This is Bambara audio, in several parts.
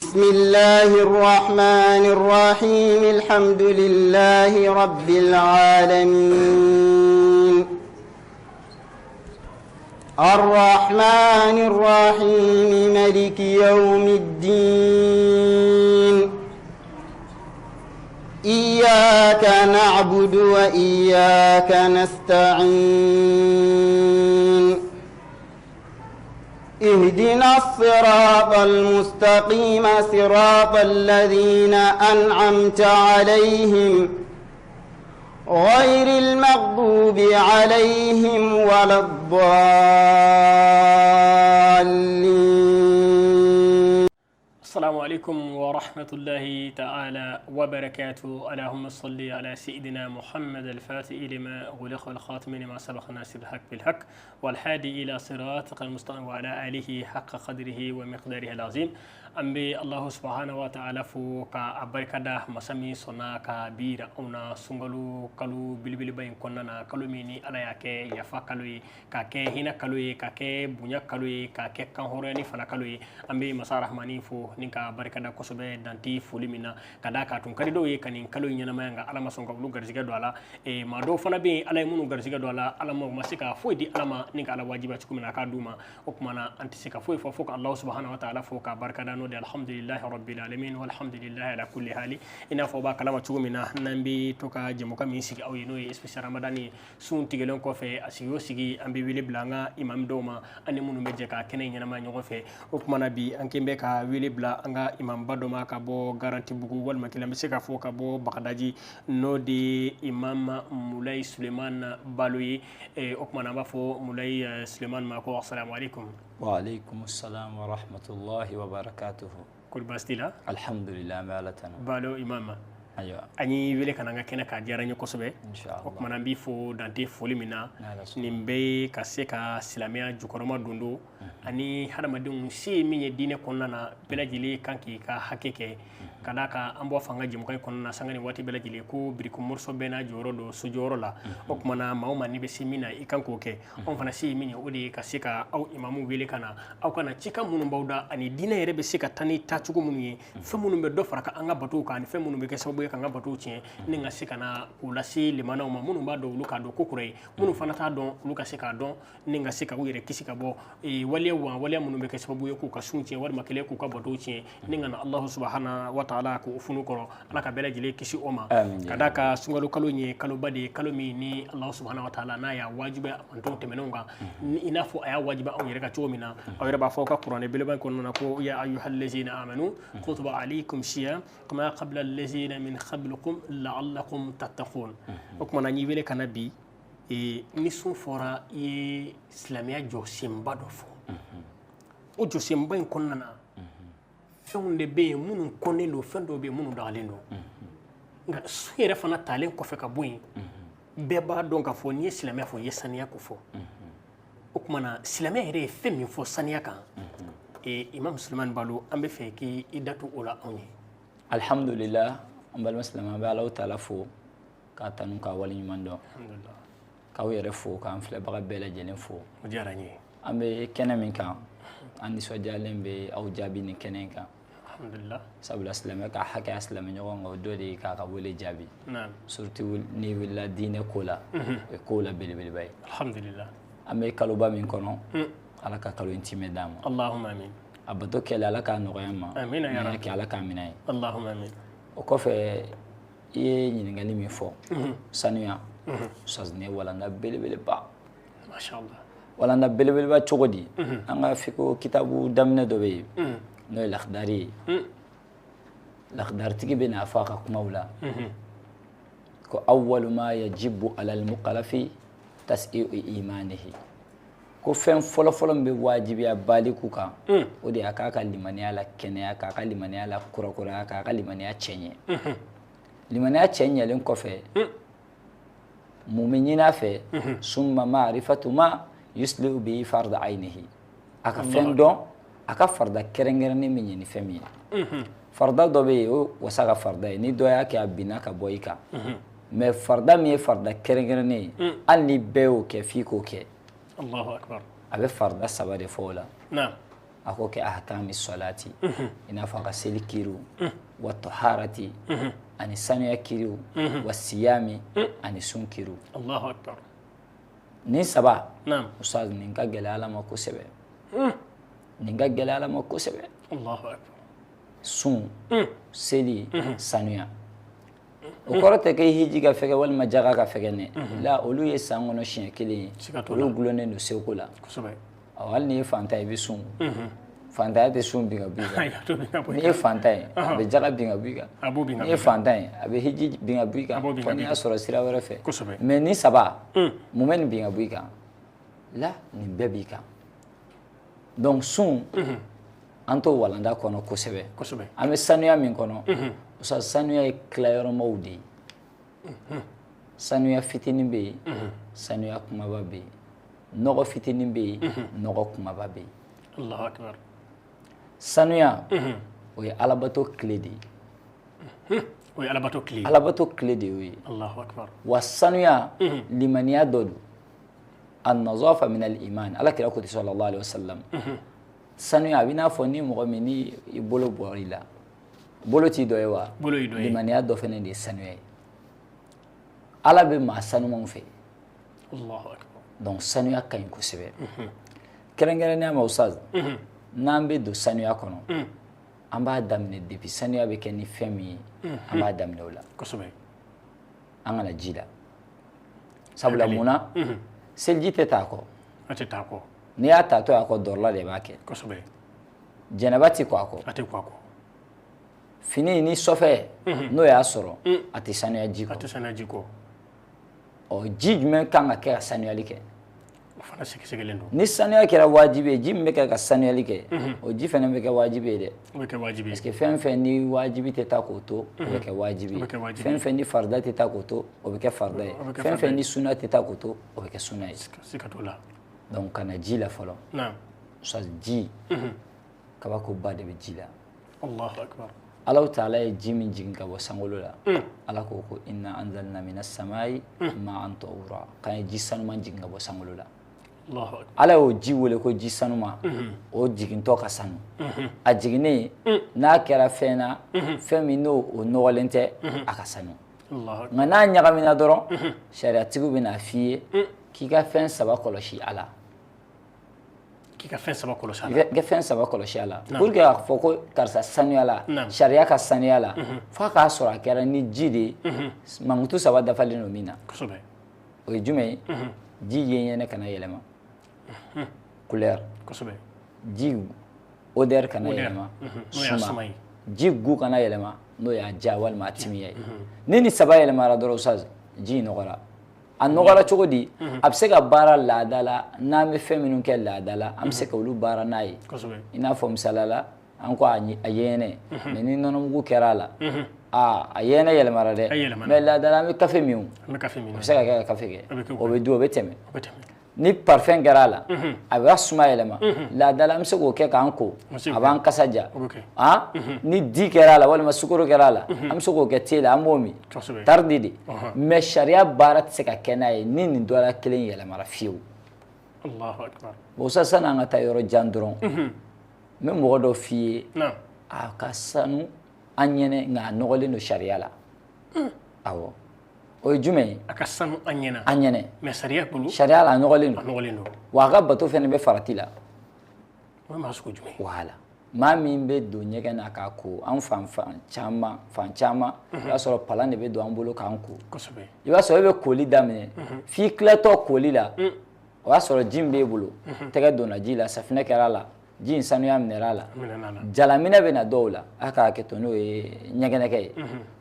بسم الله الرحمن الرحيم الحمد لله رب العالمين الرحمن الرحيم ملك يوم الدين إياك نعبد وإياك نستعين اهدنا الصراط المستقيم صراط الذين أنعمت عليهم غير المغضوب عليهم ولا الضالين. السلام عليكم ورحمة الله تعالى وبركاته. اللهم صل على سيدنا محمد الفاتح لما أغلق والخاتم لما سبق ناصر الحق بالحق والهادي إلى صراطك المستقيم وعلى آله حق قدره ومقداره العظيم. An bɛ Alahu subahana wa taala fo ka a barikada, masa min sɔnna ka bi yira anw na sunkalo kalo belebeleba in kɔnɔna na, kalo min ni Ala y'a kɛ yafa kalo ye, k'a kɛ hinɛ kalo ye, k'a kɛ bonya kalo ye, k'a kɛ kanhɔrɔnyali fana kalo ye. An bɛ masa Rahamani fo ni ka barikada kosɛbɛ danti foli min na, ka d'a kan a tun ka di dɔw ye ka nin kalo in ɲɛnamaya, nka Ala ma sɔn ka olu garisɛgɛ don a la. Maa dɔw fana bɛ yen, Ala ye minnu garisɛgɛ don a la, Ala ma u ma se ka foyi di Ala ma ni ka Ala wajibiya cogo min na a k'a d'u ma. O tuma na an tɛ se ka foyi fɔ fo ka Alahu subahana wa taala fo ka barikada, n'o de alhamdulilahi rabbil alamin walhamdulilahi ala kulli hali. I n'a fɔ aw b'a kalama cogo min na, n'an bɛ to ka jɛmukan min sigi aw ye, n'o ye spécial Ramadan ye, sun tigɛlen kɔfɛ, a sigi o sigi, an bɛ wele bila an ka imam dɔw ma, ani minnu bɛ jɛ ka kɛnɛ ɲɛnama ɲɔgɔn fɛ. O tuma na bi, an kɛn bɛ ka wele bila an ka imamba dɔ ma ka bɔ Garantibugu, walima kelen an bɛ se k'a fɔ ka bɔ Bagadaji, n'o de ye imam Mulayi Sulemani Balo ye. O tuma na an b'a fɔ Mulayi Sulemani ma ko asalamu aleykum. Wa aleykum salam wa rahmatullahi wa barakatuhu. Kɔri baasi t'i la? Alhamdulillah, an bɛ Ala tanu. Balo imam. Ayiwa. An y'i wele ka na an ka kɛnɛ kan, a diyara n ye kosɛbɛ. Inshallah. O tuma na an b'i fo dante foli min na. N'Ala sɔnna. Nin bɛɛ ye ka se ka silamɛya jukɔrɔma don don ani hadamadenw se ye min ye diinɛ kɔnɔna na, bɛɛ lajɛlen kan k'i ka hakɛ kɛ, ka d'a kan an b'a fɔ an ka jɛmukan in kɔnɔna na sanga ni waati bɛɛ lajɛlen ko biriki morceau bɛɛ n'a jɔyɔrɔ don sojɔyɔrɔ la. O tuma na maa o maa n'i bɛ se min na, i kan k'o kɛ. Anw fana se ye min ye, o de ye ka se ka aw imamu wele ka na, aw ka na cikan minnu b'aw da ani diinɛ yɛrɛ bɛ se ka taa ni taacogo minnu ye, fɛn minnu bɛ dɔ fara ka an ka batow kan ani fɛn minnu bɛ kɛ sababu ye k'an ka batow tiɲɛ, ni ka se ka na k'u lase limanaw ma. Minnu b'a dɔn, olu k'a dɔn ko kura ye, minnu fana t'a dɔn, olu ka se k'a dɔn ni ka se ka u yɛrɛ kisi ka bɔ waleya wa waleya minnu bɛ kɛ sababu ye k'u ka sun tiɲɛ, walima kelen k'u ka batow tiɲɛ, ni ka na Alahu subahana wa taala k'o funu kɔrɔ. Ala ka bɛɛ lajɛlen kisi o ma. Ka d'a kan sunkalo kalo in ye kaloba de ye, kalo min ni Alahu subahana wa taala n'a y'a wajibiya mantɔn tɛmɛnenw kan, i n'a fɔ a y'a wajibiya anw yɛrɛ kan cogo min na. Aw yɛrɛ b'a fɔ aw ka kuranɛ belebeleba in kɔnɔna na ko ya ayyuhallazina amanu kutiba alaykum siyam kama qabla allazina min qablikum la'allakum tattaqun. O tuma na n y'i wele ka na bi. Ni sun fɔra, i ye silamɛya jɔsenba dɔ fɔ. O jɔsenba in kɔnɔna na, fɛnw de bɛ yen minnu kɔnnen don, fɛn dɔw bɛ yen minnu dagalen don. Nka sun yɛrɛ fana talen kɔfɛ ka bɔ yen, bɛɛ b'a dɔn k'a fɔ n'i ye silamɛya fɔ, i ye saniya ko fɔ. O tuma na silamɛya yɛrɛ ye fɛn min fɔ saniya kan, Imam Sulemani Balo, an bɛ fɛ k'i da to o la anw ye. Alhamdulillah, an balima silamɛ, an bɛ Alahu taala fo k'a tanu k'a waleɲuman dɔn, k'aw yɛrɛ fo, k'an filɛbaga bɛɛ lajɛlen fo. O diyara n ye. An bɛ kɛnɛ min kan, an nisɔndiyalen bɛ aw jaabi nin kɛnɛ in kan. Alhamdulillah. Sabula silamɛ ka hakɛ a silamɛ ɲɔgɔn kan, o dɔ de ye k'a ka wele jaabi. Surtout n'i wulila diinɛ ko la, o ye kow la belebeleba ye. Alhamdulillah. An bɛ kaloba min kɔnɔ, Ala ka kalo in timɛ d'an ma. Allahumma amin. A bato kɛlɛ, Ala k'a nɔgɔya an ma. Amina ya Rabbi. Ala k'a minɛ ye. Allahumma amin. O kɔfɛ, i ye ɲininkali min fɔ, sanuya, ustaz, nin ye walanda belebeleba. Masha Allah. Walanda belebeleba cogo di? An ka fiko kitabu daminɛ dɔ bɛ yen, n'o ye lakidari ye. Lakidaritigi bɛ n'a fɔ a ka kumaw la ko awwalu ma yajibu alal mukalafi tasihu imanihi, ko fɛn fɔlɔfɔlɔ min bɛ wajibiya baliku kan, o de y'a k'a ka limaniya la kɛnɛya, k'a ka limaniya la kurakuraya, k'a ka limaniya cɛɲɛ. Limaniya cɛɲɛlen kɔfɛ, mun bɛ ɲini a fɛ? Summa ma'rifatu ma yuslihu bihi farda aynihi, a ka fɛn dɔn a ka farida kɛrɛnkɛrɛnnen bɛ ɲɛ ni fɛn min ye. Farida dɔ bɛ yen, o wasa ka farida ye, ni dɔ y'a kɛ, a binna ka bɔ i kan. Mais farida min ye farida kɛrɛnkɛrɛnnen ye, hali ni bɛɛ y'o kɛ, f'i k'o kɛ. Allahu akbar. A bɛ farida saba de fɔ o la. A ko ka ahkami salati, i n'a fɔ a ka seli kiriw, wa taharati, ani sanuya kiriw, wa siyami, ani sun kiriw. Allahu akbar. Nin saba, ustaz, nin ka gɛlɛn Ala ma kosɛbɛ, nin ka gɛlɛn Ala ma kosɛbɛ. Allahu akbar. Sun, seli, sanuya. O kɔrɔ tɛ k'e hiji ka fɛgɛ walima jaga ka fɛgɛ nɛ la. Olu ye san kɔnɔ siɲɛ kelen ye, olu gulonnen don seko la. Hali n'i ye fantan ye, i bɛ sun. Fantanya tɛ sun bin ka bɔ i kan. N'i ye fantan ye, a bɛ jaga bin ka bɔ i kan. N'i ye fantan ye, a bɛ hiji bin ka bɔ i kan, fo n'i y'a sɔrɔ sira wɛrɛ fɛ. Mais nin saba mun bɛ nin bin ka bɔ i kan la? Nin bɛɛ b'i kan. Donc sun, an t'o walanda kɔnɔ kosɛbɛ. An bɛ sanuya min kɔnɔ, sa, sanuya ye tilayɔrɔmaw de ye. Sanuya fitinin bɛ yen, sanuya kumaba bɛ yen. Nɔgɔ fitinin bɛ yen, nɔgɔ kumaba bɛ yen. Allahu akbar. Sanuya, o ye alabato tile de ye. O ye alabato tile. Alabato tile de y'o ye. Allahu akbar. Wa sanuya, limaniya dɔ don. An-nazafa min al-iman. Ala kira ko ten, sallallahu alaihi wasallam. Sanuya a bɛ n'a fɔ ni mɔgɔ min ni i bolo bɔra i la, bolo t'i dɔ ye wa? Bolo y'i dɔ ye. Limaniya dɔ fana de ye sanuya ye. Ala bɛ maa sanumanw fɛ. Allahu akbar. Donc sanuya ka ɲi kosɛbɛ. Kɛrɛnkɛrɛnnenya ma, ustaz, n'an bɛ don sanuya kɔnɔ, an b'a daminɛ depuis sanuya bɛ kɛ ni fɛn min ye, an b'a daminɛ o la. An kana ji la, sabula mun na? Seliji tɛ taa kɔ. A tɛ taa kɔ. N'i y'a tatɔ a kɔ, dɔrɔla de b'a kɛ. Jɛnɛba tɛ kɔ a kɔ. A tɛ kɔ a kɔ. Fini ni sɔfɛ n'o y'a sɔrɔ, a tɛ sanuya ji kɔ. A tɛ sanuya ji kɔ. Ɔ, ji jumɛn kan ka kɛ ka sanuyali kɛ? O fana sɛgɛsɛgɛlen don. Ni sanuya kɛra wajibi ye, ji min bɛ kɛ ka sanuyali kɛ, o ji fana bɛ kɛ wajibi ye dɛ. O bɛ kɛ wajibi ye. Parce que fɛn fɛn ni wajibi tɛ taa k'o to, o bɛ kɛ wajibi ye. Fɛn fɛn ni farida tɛ taa k'o to, o bɛ kɛ farida ye. Fɛn fɛn ni suna tɛ taa k'o to, o bɛ kɛ suna ye. Siga t'o la. Donc ka na ji la fɔlɔ. Sa, ji, kabakoba de bɛ ji la. Allahu akbar. Ala taala ye ji min jigin ka bɔ sankolo la, Ala ko ko inna anzalna minas samai ma'an tahura, k'an ye ji sanuman jigin ka bɔ sankolo la. Ala y'o ji wele ko ji sanuma. O jigintɔ ka sanu. A jiginnen, n'a kɛra fɛn na, fɛn min n'o o nɔgɔlen tɛ, a ka sanu. Nka n'a ɲagamina dɔrɔn, sariyatigiw bɛna f'i ye k'i ka fɛn saba kɔlɔsi a la. K'i ka fɛn saba kɔlɔsi a la. I ka fɛn saba kɔlɔsi a la pour que k'a fɔ ko karisa sanuya la, sariya ka sanuya la, f'a k'a sɔrɔ a kɛra ni ji de ye, mankutu saba dafalen don min na. O ye jumɛn ye? Ji yeɲɛnɛ kana yɛlɛma, couleur. Ji odeur kana yɛlɛma, suma. Ji goût kana yɛlɛma, n'o y'a diya walima a timiya ye. Ni nin saba yɛlɛmara dɔrɔn, ustaz, ji in nɔgɔra. A nɔgɔra cogo di? A bɛ se ka baara laada la. N'an bɛ fɛn minnu kɛ laada la, an bɛ se ka olu baara n'a ye. I n'a fɔ misaliya la, an ko a yɛnɛ, mais ni nɔnɔmugu kɛra a la, aa, a yɛnɛ yɛlɛmara dɛ. Mais laada la, an bɛ kafe min, o bɛ se ka kɛ ka kafe kɛ, o bɛ dun, o bɛ tɛmɛ. Ni parfum kɛra a la, a b'a suma yɛlɛma. Laada la, an bɛ se k'o kɛ k'an ko, a b'an kasa ja. Ni di kɛra a la walima sukaro kɛra a la, an bɛ se k'o kɛ te la, an b'o min taridi de. Mais sariya baara tɛ se ka kɛ n'a ye ni nin dɔ la kelen yɛlɛmara fiyewu. Bon, sa, sanni an ka taa yɔrɔ jan dɔrɔn, n bɛ mɔgɔ dɔ f'i ye. A ka sanu an ɲɛnɛ, nka a nɔgɔlen don sariya la. Awɔ, o ye jumɛn ye? A ka sanu an ɲɛna. An ɲɛnɛ. Mais sariya bolo? Sariya la, a nɔgɔlen don. A nɔgɔlen don. Wa a ka bato fɛnɛ bɛ farati la. O ye maa sugu jumɛn? Wala maa min bɛ don ɲɛgɛn na k'a ko. An fan caman, fan caman, i b'a sɔrɔ palan de bɛ don an bolo k'an ko. I b'a sɔrɔ e bɛ koli daminɛ, f'i tilatɔ koli la, o y'a sɔrɔ ji min b'e bolo, tɛgɛ donna ji la, safinɛ kɛra a la, ji in sanuya minɛra a la. Jalaminɛ bɛ na dɔw la, a k'a kɛ to, n'o ye ɲɛgɛnɛkɛ ye.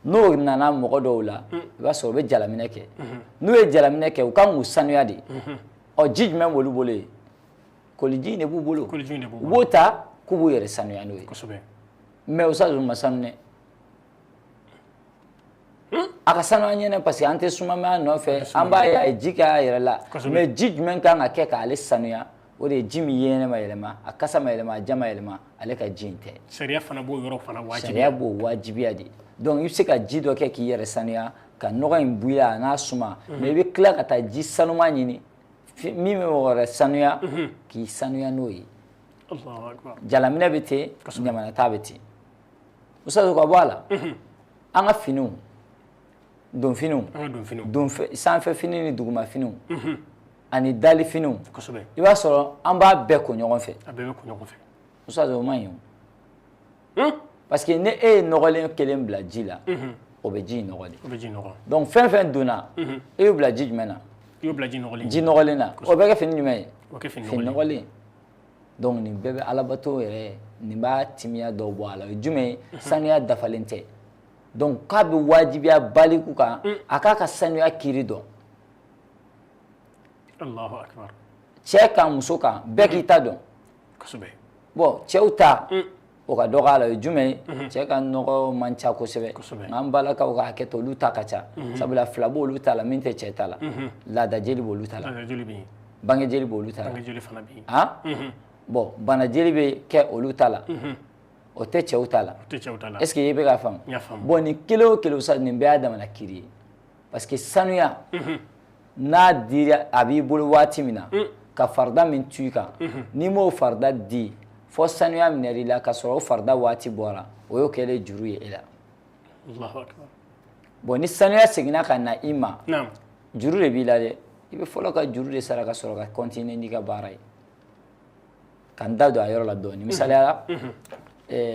N'o nana mɔgɔ dɔw la, i b'a sɔrɔ u bɛ jalaminɛ kɛ. N'u ye jalaminɛ kɛ, u kan k'u sanuya de. Ɔ, ji jumɛn b'olu bolo yen? Koliji de b'u bolo. U b'o ta k'u b'u yɛrɛ sanuya n'o ye. Mais o sa, ma sanu dɛ. A ka sanu an ɲɛnɛ, parce que an tɛ suma a nɔfɛ, an b'a ye a ye ji kɛ a yɛrɛ la. Mais ji jumɛn kan ka kɛ k'ale sanuya? O de ye ji min yeɲɛnɛ ma yɛlɛma, a kasa ma yɛlɛma, a ja ma yɛlɛma, ale ka ji in tɛ. Sariya fana b'o yɔrɔ fana wajibiya. Sariya b'o wajibiya de. Donc i bɛ se ka ji dɔ kɛ k'i yɛrɛ sanuya, ka nɔgɔ in bɔ i la, a n'a suma, mais i bɛ tila ka taa ji sanuman ɲini min bɛ mɔgɔ wɛrɛ sanuya, k'i sanuya n'o ye. Jalaminɛ bɛ ten, ɲamana ta bɛ ten. Ustaz, ka bɔ a la, an ka finiw, donfiniw, sanfɛ fini ni duguma finiw ani dali finiw, i b'a sɔrɔ an b'a bɛɛ ko ɲɔgɔn fɛ. A bɛɛ bɛ ko ɲɔgɔn fɛ. Ustaz, o man ɲi o. Parce que ni e ye nɔgɔlen kelen bila ji la, o bɛ ji in nɔgɔ de. O bɛ ji nɔgɔ. Donc fɛn fɛn donna, e y'o bila ji jumɛn na? I y'o bila ji nɔgɔlen. Ji nɔgɔlen na. O bɛ kɛ fini jumɛn ye? O bɛ kɛ fini nɔgɔlen. Donc nin bɛɛ bɛ alabato yɛrɛ, nin b'a timiya dɔw bɔ a la. O ye jumɛn ye? Sanuya dafalen tɛ. Donc k'a bɛ wajibiya baliku kan, a k'a ka sanuya kiiri dɔn. Allahu akbar. Cɛ kan, muso kan, bɛɛ k'i ta dɔn. Kosɛbɛ. Bon, cɛw ta, o ka dɔgɔ a la. O ye jumɛn ye? Cɛ ka nɔgɔ man ca kosɛbɛ, nka an balakaw ka hakɛ to, olu ta ka ca. Sabula fila b'olu ta la min tɛ cɛ ta la. Laada jeli b'olu ta la, bange jeli b'olu ta la. Bon, bana jeli bɛ kɛ olu ta la, o tɛ cɛw ta la. Est ce que i bɛ k'a faamu? Bon, nin kelen o kelen sa, nin bɛɛ y'a damana kiiri ye. Parce que sanuya n'a dira, a b'i bolo waati min na ka farida min tu i kan, n'i m'o farida di fo sanuya minɛr'i la ka sɔrɔ o farida waati bɔra, o y'o kɛlen juru ye e la. Bon, ni sanuya seginna ka na i ma, juru de b'i la dɛ. I bɛ fɔlɔ ka juru de sara ka sɔrɔ ka continuer n'i ka baara ye. Ka n da don a yɔrɔ la dɔɔnin. Misaliya la,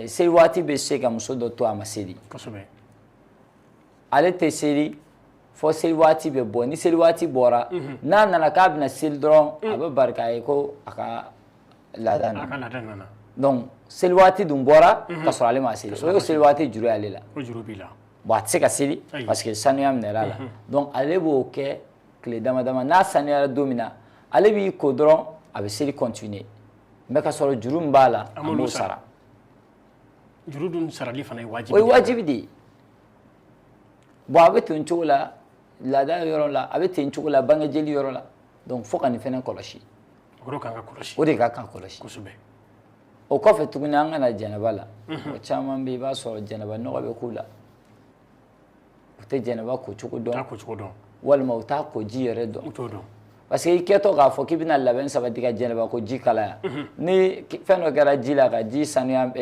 seli waati bɛ se ka muso dɔ to a ma seli. Ale tɛ seli fo seli waati bɛ bɔ. Ni seli waati bɔra, n'a nana k'a bɛna seli dɔrɔn, a bɛ bari k'a ye ko a ka laada nana. Donc seli waati dun bɔra ka sɔrɔ ale ma seli, o y'o seli waati juru y'ale la. Bon, a tɛ se ka seli parce que sanuya minɛra a la. Donc ale b'o kɛ tile dama dama. N'a sanuyara don min na, ale b'i ko dɔrɔn, a bɛ seli continuer, mais ka sɔrɔ juru min b'a la, a m'o sara. Juru dun sarali fana ye wajibi. O ye wajibi de ye. Bon, a bɛ ten cogo la laada yɔrɔ la, a bɛ ten cogo la bangejeli yɔrɔ la. Donc fo ka nin fɛnɛ kɔlɔsi. O de ka kan kɔlɔsi. Kosɛbɛ. O kɔfɛ tuguni, an ka na jɛnɛba la. Mɔgɔ caman bɛ yen, i b'a sɔrɔ jɛnɛba nɔgɔ bɛ k'u la. U tɛ jɛnɛba ko cogo dɔn, walima u t'a ko ji yɛrɛ dɔn. Parce que i kɛtɔ k'a fɔ k'i bɛna labɛn sabati ka jɛnɛba ko ji kalaya, ni fɛn dɔ kɛra ji la ka ji sanuya,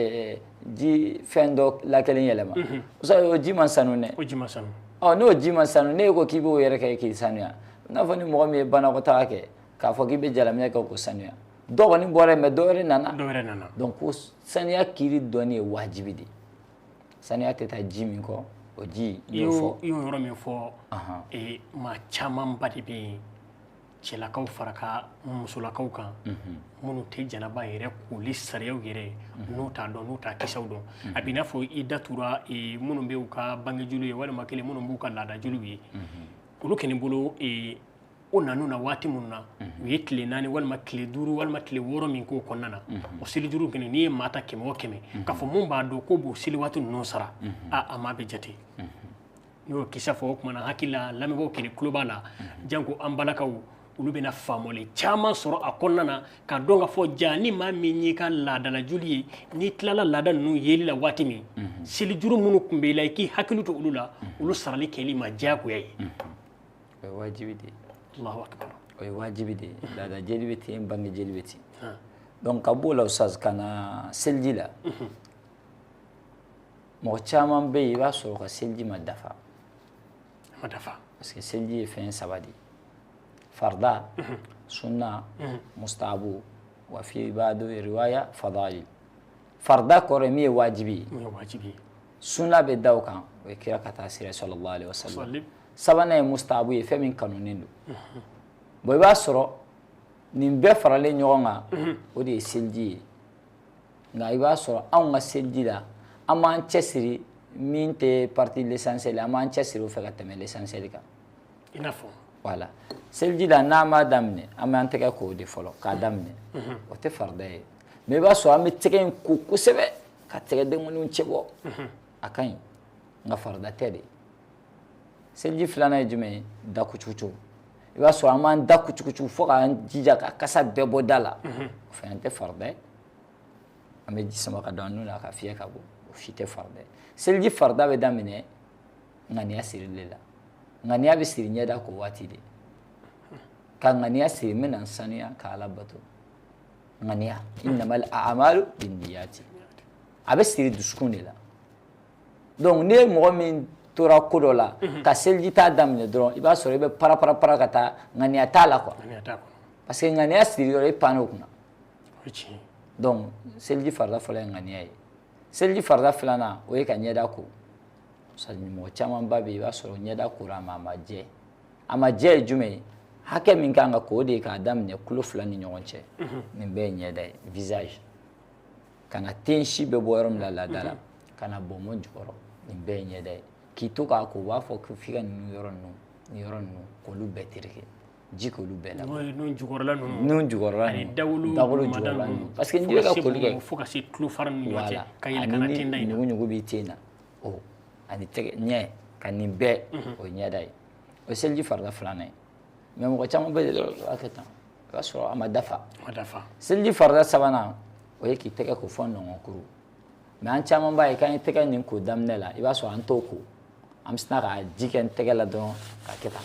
ji fɛn dɔ la kelen yɛlɛma, o ji ma sanu dɛ. O ji ma sanu. Ɔ, n'o ji ma sanu, n'e ko k'i b'o yɛrɛ kɛ k'i sanuya, i n'a fɔ ni mɔgɔ min ye banakɔtaga kɛ k'a fɔ k'i bɛ jalaminɛ kɛ k'o sanuya, dɔ kɔni bɔra yen, mais dɔ wɛrɛ nana. Dɔ wɛrɛ nana. Donc ko sanuya kiiri dɔnni ye wajibi de ye. Sanuya tɛ taa ji min kɔ, o ji n y'o fɔ. I y'o yɔrɔ min fɔ, maa camanba de bɛ yen, cɛlakaw fara ka musolakaw kan, minnu tɛ janaba yɛrɛ koli sariyaw yɛrɛ n'u t'a dɔn, n'u t'a kisaw dɔn. A b'i n'a fɔ i da tura minnu bɛ u ka bangejoliw ye, walima kelen minnu b'u ka laadajoliw ye, olu kɔni bolo o nan'u na waati minnu na, u ye tile 4 walima tile 5 walima tile 6 min k'o kɔnɔna na, o seli juru kɔni, n'i ye maa ta 100 o 100 k'a fɔ mun b'a dɔn k'o b'o seli waati ninnu sara, a maa bɛ jate. N y'o kisa fɔ o tuma na, hakili la lamɛnbaaw kɛnɛ tulo b'a la, janko an balakaw, olu bɛna faamuyali caman sɔrɔ a kɔnɔna na k'a dɔn k'a fɔ ja ni maa min y'i ka laadala joli ye, n'i tilala laada ninnu yeli la waati min, seli juru minnu tun b'i la, i k'i hakili to olu la, olu sarali kɛli ma diyagoya ye. O ye wajibi de ye. Allahu akbar. O ye wajibi de ye. Laada jeli bɛ ten, bange jeli bɛ ten. Donc ka b'o la, Ustaz, ka na seliji la. Mɔgɔ caman bɛ yen, i b'a sɔrɔ ka seliji ma dafa. Ma dafa. Parce que seliji ye fɛn 3 de ye. Farda, sunna, mustahabu, wa fi ba'd riwaya fadail. Farda kɔrɔ ye min ye wajibi ye. Min ye wajibi ye. Sunna bɛ da o kan, o ye kira ka taa sira sallallahu alaihi wasallam. Sabanan ye mustahabu ye, fɛn min kanunen don. Bon, i b'a sɔrɔ nin bɛɛ faralen ɲɔgɔn kan, o de ye seliji ye. Nka i b'a sɔrɔ anw ka seliji la, an b'an cɛsiri min tɛ partie l'essentiel, an b'an cɛsiri o fɛ ka tɛmɛ l'essentiel kan. I n'a fɔ. Voilà. Seliji la, n'an b'a daminɛ, an b'an tɛgɛ ko de fɔlɔ k'a daminɛ. O tɛ farida ye. Mais i b'a sɔrɔ an bɛ tɛgɛ in ko kosɛbɛ ka tɛgɛ denkɔniw cɛ bɔ. A ka ɲi, nka farida tɛ de. Seliji filanan ye jumɛn ye? Da kucukucu. I b'a sɔrɔ an b'an da kucukucu fo k'an jija ka kasa bɛɛ bɔ da la. O fana tɛ farida ye. An bɛ ji sama ka don an nun na ka fiyɛ ka bɔ, o si tɛ farida ye. Seliji farida bɛ daminɛ ŋaniya sirili de la. Ŋaniya bɛ siri ɲɛda ko waati de. Ka ŋaniya siri, n bɛna n sanuya ka Ala bato. Ŋaniya, innamal a'malu binniyati, a bɛ siri dusukun de la. Donc n'i ye mɔgɔ min tora ko dɔ la ka seliji t'a daminɛ dɔrɔn, i b'a sɔrɔ i bɛ para para para ka taa, ŋaniya t'a la quoi. Parce que ŋaniya siri yɔrɔ, i panna o kunna. Donc seliji farida fɔlɔ ye ŋaniya ye. Seliji farida filanan, o ye ka ɲɛda ko. Mɔgɔ camanba bɛ yen, i b'a sɔrɔ ɲɛda kora, a ma jɛ. A ma jɛ ye jumɛn ye? Hakɛ min kan ka ko, o de ye k'a daminɛ tulo fila ni ɲɔgɔn cɛ. Nin bɛɛ ye ɲɛda ye, visage. Ka na ten si bɛ bɔ yɔrɔ min na laada la, ka na bɔnbɔn jukɔrɔ, nin bɛɛ ye ɲɛda ye. K'i to k'a ko, u b'a fɔ ko f'i ka ninnu yɔrɔ ninnu, nin yɔrɔ ninnu, k'olu bɛɛ tereke, ji k'olu bɛɛ la. Nun jukɔrɔla ninnu. Nun jukɔrɔla ninnu. Ani dawolo jukɔrɔla ninnu. Parce que n'i bɛ ka koli kɛ, fo ka se tulo fara ninnu ɲɔgɔn cɛ, ka yɛlɛ ka na ten da in na. Ɲugu b'i ten na. O ani tɛgɛ ɲɛ ka nin bɛɛ, o ye ɲɛda ye. O ye seliji farida filanan ye. Mais mɔgɔ caman bɛ dɔrɔn a kɛ tan, o b'a sɔrɔ a ma dafa. A ma dafa. Seliji farida sabanan, o ye k'i tɛgɛ ko fɔ nɔngɔnkuru. Mais an caman b'a ye k'an ye tɛgɛ nin ko daminɛ la, i b'a sɔrɔ an t'o ko. An bɛ sina ka ji kɛ n tɛgɛ la dɔrɔn ka kɛ tan.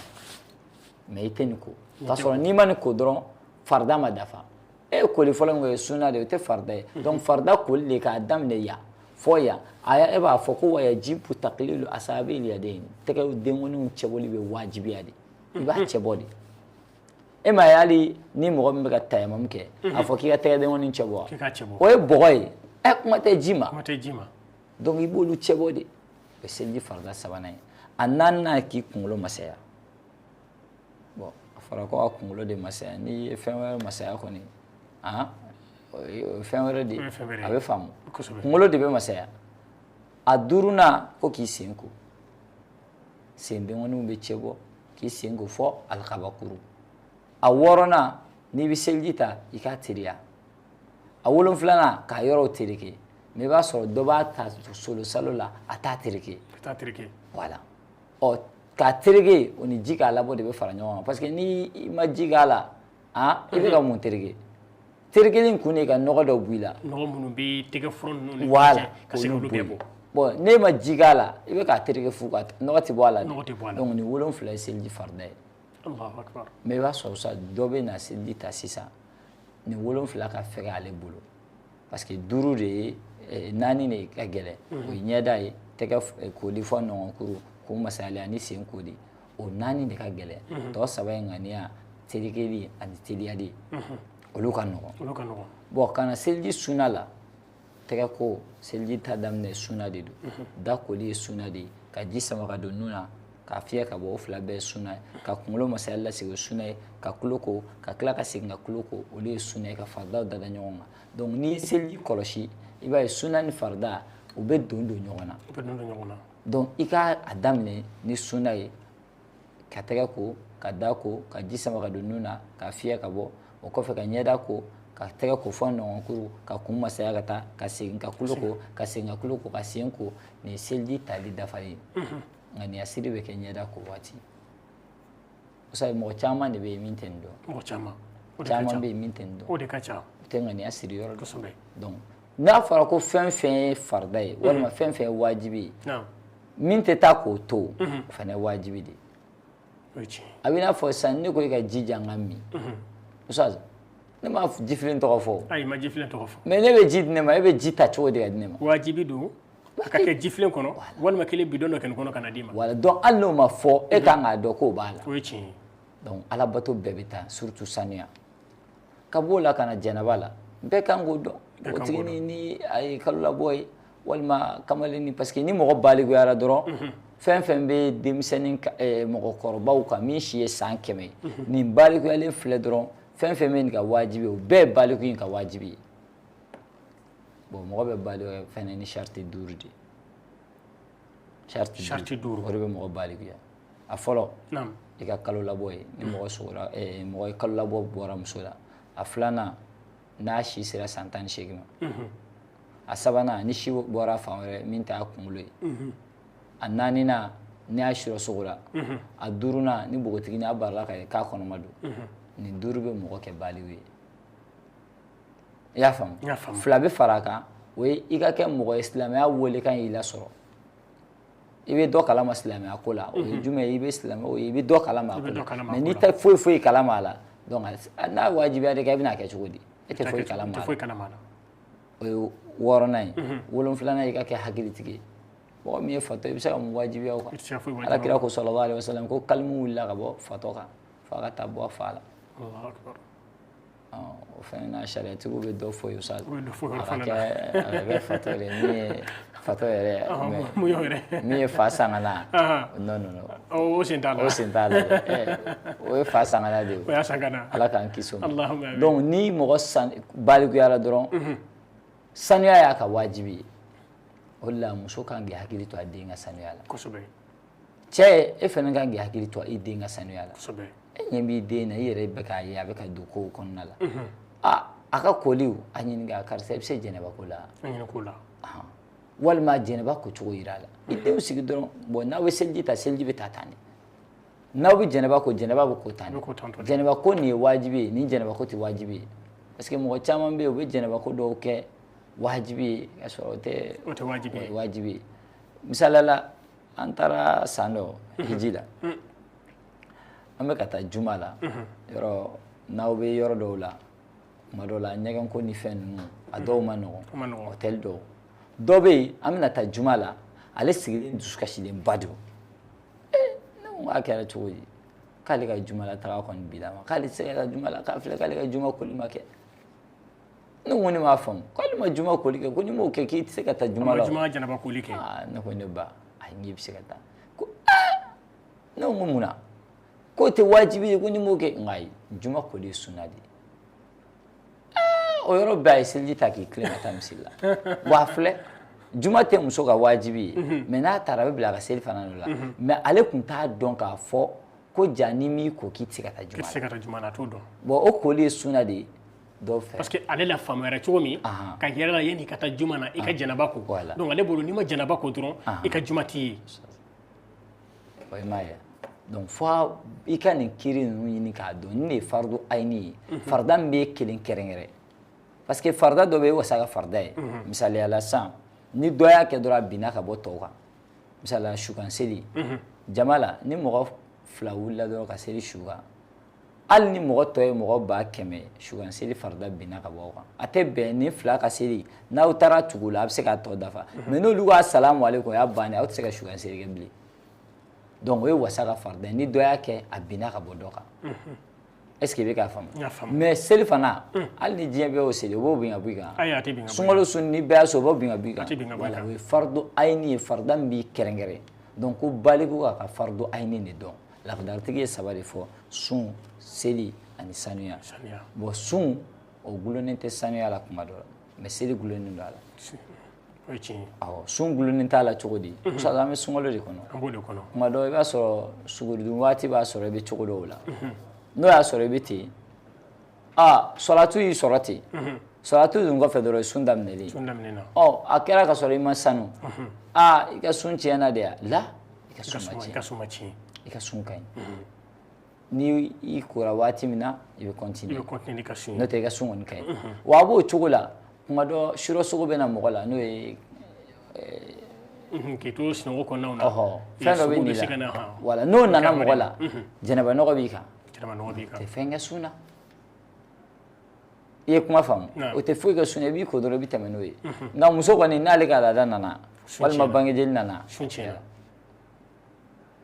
Mais i tɛ nin ko. K'a sɔrɔ n'i ma nin ko dɔrɔn, farida ma dafa. E ye koli fɔlɔ min kɛ, o ye sunna de ye, o tɛ farida ye. Donc farida koli de k'a daminɛ yan fɔ yan. A e b'a fɔ ko wa yajibu taqlilu asabil yadayn, tɛgɛ denkɔninw cɛbɔli bɛ wajibiya de. I b'a cɛbɔ de. E m'a ye hali ni mɔgɔ min bɛ ka tayamamu kɛ, a fɔ k'i ka tɛgɛ denkɔnin cɛbɔ wa? O ye bɔgɔ ye. Ɛ, kuma tɛ ji ma. Kuma tɛ ji ma. Donc i b'olu cɛbɔ de. O ye seliji farida sabanan ye. A naaninan, k'i kunkolo masaya. Bon, a fɔra ko ka kunkolo de masaya. N'i ye fɛn wɛrɛ masaya kɔni, o ye fɛn wɛrɛ de ye, a bɛ faamu. Kunkolo de bɛ masaya. A duurunan, ko k'i sen ko. Sen denkɔninw bɛ cɛbɔ, k'i sen ko fɔ alikabakuru. A wɔɔrɔnan, n'i bɛ seliji ta, i k'a teliya. A wolonfilanan, k'a yɔrɔw tereke. Mais i b'a sɔrɔ dɔ b'a ta solo salo la, a t'a tereke. A t'a tereke. Voilà. Ɔ, k'a tereke, o ni ji k'a labɔ de bɛ fara ɲɔgɔn kan. Parce que ni i ma ji k'a la, i bɛ ka mun tereke? Terekeli kun de ye ka nɔgɔ dɔ bɔ i la. Nɔgɔ minnu bɛ tɛgɛ fura ninnu ni voilà, ka se k'olu bɛɛ bɔ. Bon, n'e ma ji k'a la, i bɛ k'a tereke fu, ka nɔgɔ tɛ bɔ a la. Nɔgɔ tɛ bɔ a la. Donc nin wolonfila ye seliji farida ye. Allahu akbar. Mais i b'a sɔrɔ sa, dɔ bɛ na seliji ta sisan, nin wolonfila ka fɛgɛ ale bolo. Parce que duuru de ye, naani de ka gɛlɛn. O ye ɲɛda ye, tɛgɛ koli fɔ nɔngɔnkuru, k'o masayali ani sen koli. O naani de ka gɛlɛn. Tɔ saba ye ŋaniya, terekeli ani teliyali. Olu ka nɔgɔn. Olu ka nɔgɔn. Bon, ka na seliji sunna la, tɛgɛ ko, seliji ta daminɛ sunna de don. Da koli ye sunna de ye. Ka ji sama ka don nun na, k'a fiyɛ ka bɔ, o fila bɛɛ ye sunna ye. Ka kunkolo masayali lasegin, o ye sunna ye. Ka tulo ko, ka tila ka segin ka tulo ko, olu ye sunna ye, ka faridaw dada ɲɔgɔn kan. Donc n'i ye seliji kɔlɔsi, i b'a ye sunna ni farida, u bɛ don ɲɔgɔn na. U bɛ don ɲɔgɔn na. Donc i k'a daminɛ ni sunna ye, ka tɛgɛ ko, ka da ko, ka ji sama ka don nun na, ka fiyɛ ka bɔ. O kɔfɛ ka ɲɛda ko, ka tɛgɛ ko fɔ nɔngɔnkuru, ka kun masaya ka taa, ka segin ka tulo ko, ka segin ka tulo ko, ka sen ko. Nin ye seliji tali dafalen ye. Ŋaniya siri bɛ kɛ ɲɛda ko waati. O mɔgɔ caman de bɛ yen min tɛ nin dɔn. Mɔgɔ caman. Caman bɛ yen min tɛ nin dɔn. O de ka ca. U tɛ ŋaniya siri yɔrɔ dɔn. Kosɛbɛ. Donc n'a fɔra ko fɛn fɛn ye farida ye, walima fɛn fɛn ye wajibi ye, min tɛ taa k'o to, o fana ye wajibi de ye. A bɛ i n'a fɔ sisan, ne ko i ka ji di an ka min. Ustaz, ne ma jifilen tɔgɔ fɔ. Ayi, ma jifilen tɔgɔ fɔ. Mais ne bɛ ji di ne ma, e bɛ ji ta cogo di ka di ne ma? Wajibi don. A ka kɛ jifilen kɔnɔ, walima kelen bidɔn dɔ kɛ nin kɔnɔ ka na d'i ma. Voilà, donc hali n'o ma fɔ, e kan k'a dɔn k'o b'a la. O ye tiɲɛ ye. Donc alabato bɛɛ bɛ taa, surtout sanuya. Ka b'o la ka na jɛnɛba la, bɛɛ kan k'o dɔn. O tigi ni a ye kalo labɔ ye, walima kamalennin, parce que ni mɔgɔ balikuyara dɔrɔn, fɛn fɛn bɛ denmisɛnnin mɔgɔkɔrɔbaw kan min si ye san 100 ye, nin balikuyalen filɛ dɔrɔn, fɛn fɛn bɛ nin ka wajibi ye, o bɛɛ ye baliku in ka wajibi ye. Bon, mɔgɔ bɛ balikuya fɛnɛ ni sariti 5 de ye. Sariti 5. O de bɛ mɔgɔ balikuya. A fɔlɔ, i ka kalo labɔ ye, ni mɔgɔ sogora, mɔgɔ ye kalo labɔ bɔra muso la. A filanan, n'a si sera san 18 ma. A sabanan, ni si bɔra fan wɛrɛ min t'a kunkolo ye. A naaninan, n'i y'a sira sogora. A duurunan, ni npogotigi n'a barala ka ye k'a kɔnɔma don. Nin 5 bɛ mɔgɔ kɛ baliku ye. I y'a faamu? Fila bɛ fara a kan, o ye i ka kɛ mɔgɔ ye silamɛya welekan y'i lasɔrɔ. I bɛ dɔ kalama silamɛya ko la, o ye jumɛn ye? I bɛ silamɛ o ye, i bɛ dɔ kalama a ko la. Mais n'i tɛ foyi foyi kalama a la, donc n'a wajibiya de kɛ, i bɛna kɛ cogo di? E tɛ foyi kalama la. O ye wɔɔrɔnan ye. Wolonfilanan, i ka kɛ hakilitigi ye. Mɔgɔ min ye fatɔ, i bɛ se ka mun wajibiya o kan? Ala kira ko sallallahu alaihi wasallam ko kalimu wulila ka bɔ fatɔ kan f'a ka taa bɔ a fa la. O fɛnɛ na, sariyatigiw bɛ dɔ fɔ yen sa. A ka kɛ, a ka kɛ fatɔ de ye, min ye fatɔ yɛrɛ, min ye fa sangana, non non non. O sen t'a la. O sen t'a la dɛ. O ye fa sangana de ye. O y'a sangana. Ala k'an kisi o ma. Donc ni mɔgɔ san balikuyara dɔrɔn, sanuya y'a ka wajibi ye. O de la, muso kan k'i hakili to a den ka sanuya la. Cɛ, e fana kan k'i hakili to i den ka sanuya la. E ɲɛ b'i den na, i yɛrɛ bɛ k'a ye a bɛ ka don kow kɔnɔna la. A ka koliw, a ɲininka: karisa, i bɛ se jɛnɛba ko la? Walima jɛnɛba ko cogo yira a la. I denw sigi dɔrɔn, bon, n'aw bɛ seliji ta, seliji bɛ ta tan de. N'aw bɛ jɛnɛba ko, jɛnɛba bɛ ko tan de. Jɛnɛba ko nin ye wajibi ye, nin jɛnɛba ko tɛ wajibi ye. Parce que mɔgɔ caman bɛ yen, u bɛ jɛnɛba ko dɔw kɛ wajibi ye ka sɔrɔ o tɛ. O tɛ wajibi ye. Wajibi ye. Misaliya la, an taara san dɔ hiji la, an bɛ ka taa juma la. Yɔrɔ n'aw bɛ yɔrɔ dɔw la, tuma dɔw la ɲɛgɛn ko ni fɛn ninnu, a dɔw ma nɔgɔn, hôtel dɔw. Dɔ bɛ yen, an bɛna taa juma la, ale sigilen dusukasilenba don. Ne ko a kɛra cogo di? K'ale ka juma la taga kɔni bi la ma, k'ale tɛ se ka taa juma la, k'a filɛ, k'ale ka juma koli ma kɛ. Ne ko ne m'a faamu. K'ale ma juma koli kɛ, ko n'i m'o kɛ, k'i tɛ se ka taa juma la. Juma janaba koli kɛ. Aa, ne ko ne ba, ayi, n k'i bɛ se ka taa. Ko ne ko mun na? K'o tɛ wajibi ye, ko n'i m'o kɛ. Nka ayi, juma koli ye sunna de ye. O yɔrɔ bɛɛ, a ye seliji ta k'i tilen ka taa misiri la. Wa a filɛ, juma tɛ muso ka wajibi ye, mais n'a taara, a bɛ bila a ka seli fana dɔ la. Mais ale tun t'a dɔn k'a fɔ ko ja n'i m'i ko, k'i tɛ se ka taa juma la. K'i tɛ se ka taa juma la, a t'o dɔn. Bon, o koli ye sunna de ye dɔw fɛ. Parce que ale la faamuyara cogo min ka yɛrɛ la, yanni i ka taa juma na, i ka janaba ko. Donc ale bolo, n'i ma janaba ko dɔrɔn, i ka juma t'i ye. O i m'a ye. Donc fo i ka nin kiiri ninnu ɲini k'a dɔn. Nin de ye fardu ayini ye, farida min bɛ kelen kɛrɛnkɛrɛn. Parce que farida dɔ bɛ yen, wasa ka farida ye. Misaliya la sisan, ni dɔ y'a kɛ dɔrɔn, a binna ka bɔ tɔw kan. Misaliya la, sukan seli jama la, ni mɔgɔ fila wulila dɔrɔn ka seli su kan, hali ni mɔgɔ tɔ ye mɔgɔ 100 000, sukan seli farida binna ka bɔ aw kan. A tɛ bɛn ni fila ka seli, n'aw taara tugu la, a bɛ se k'a tɔ dafa. Mais n'olu ka salamu aleykum, o y'a bannen, aw tɛ se ka sukan seli kɛ bilen. Donc o ye wasa ka farida ye. Ni dɔ y'a kɛ, a binna ka bɔ dɔ kan. Est ce que i bɛ k'a faamu? Mais seli fana, hali ni diɲɛ bɛɛ y'o seli, o b'o bin ka bɔ i kan. Sunkalo sun, ni bɛɛ y'a sɔrɔ, o b'o bin ka bɔ i kan. Voilà, o ye fardu ayini ye, farida min b'i kɛrɛnkɛrɛn. Donc ko baliku k'a ka fardu ayini de dɔn. Lakadaritigi ye saba de fɔ: sun, seli ani sanuya. Bon, sun, o gulonnen tɛ sanuya la kuma dɔ la, mais seli gulonnen don a la. O ye tiɲɛ ye. Awɔ, sun gulonnen t'a la cogo di? Musa, an bɛ sunkalo de kɔnɔ. An b'o de kɔnɔ. Kuma dɔ, i b'a sɔrɔ sugoridun waati b'a sɔrɔ i bɛ cogo dɔw la. N'o y'a sɔrɔ i bɛ ten, aa, sɔlatu y'i sɔrɔ ten, sɔlatu dun kɔfɛ dɔrɔn, sun daminɛlen. Sun daminɛna. Ɔ, a kɛra ka sɔrɔ i ma sanu, aa, i ka sun tiɲɛna de ya la? I ka sun ma tiɲɛ. I ka sun ma tiɲɛ. I ka sun ka ɲi. Ni i kora waati min na, i bɛ continuer. I bɛ continuer n'i ka sun ye. N'o tɛ, i ka sun kɔni ka ɲi. Wa a b'o cogo la, kuma dɔ, surɔ sogo bɛ na mɔgɔ la, n'o ye k'i to sunɔgɔ kɔnɔnaw na. Ɔhɔ, fɛn dɔ bɛ nin la. Wala n'o nana mɔgɔ la, jɛnɛba nɔgɔ b'i kan. Jɛnɛba nɔgɔ b'i kan. Tɛ fɛn kɛ sun na. I ye kuma faamu? O tɛ foyi kɛ sun na, i b'i ko dɔrɔn, i bɛ tɛmɛ n'o ye. Nka muso kɔni, n'ale ka laada nana, walima bangejeli nana, sun tiɲɛna.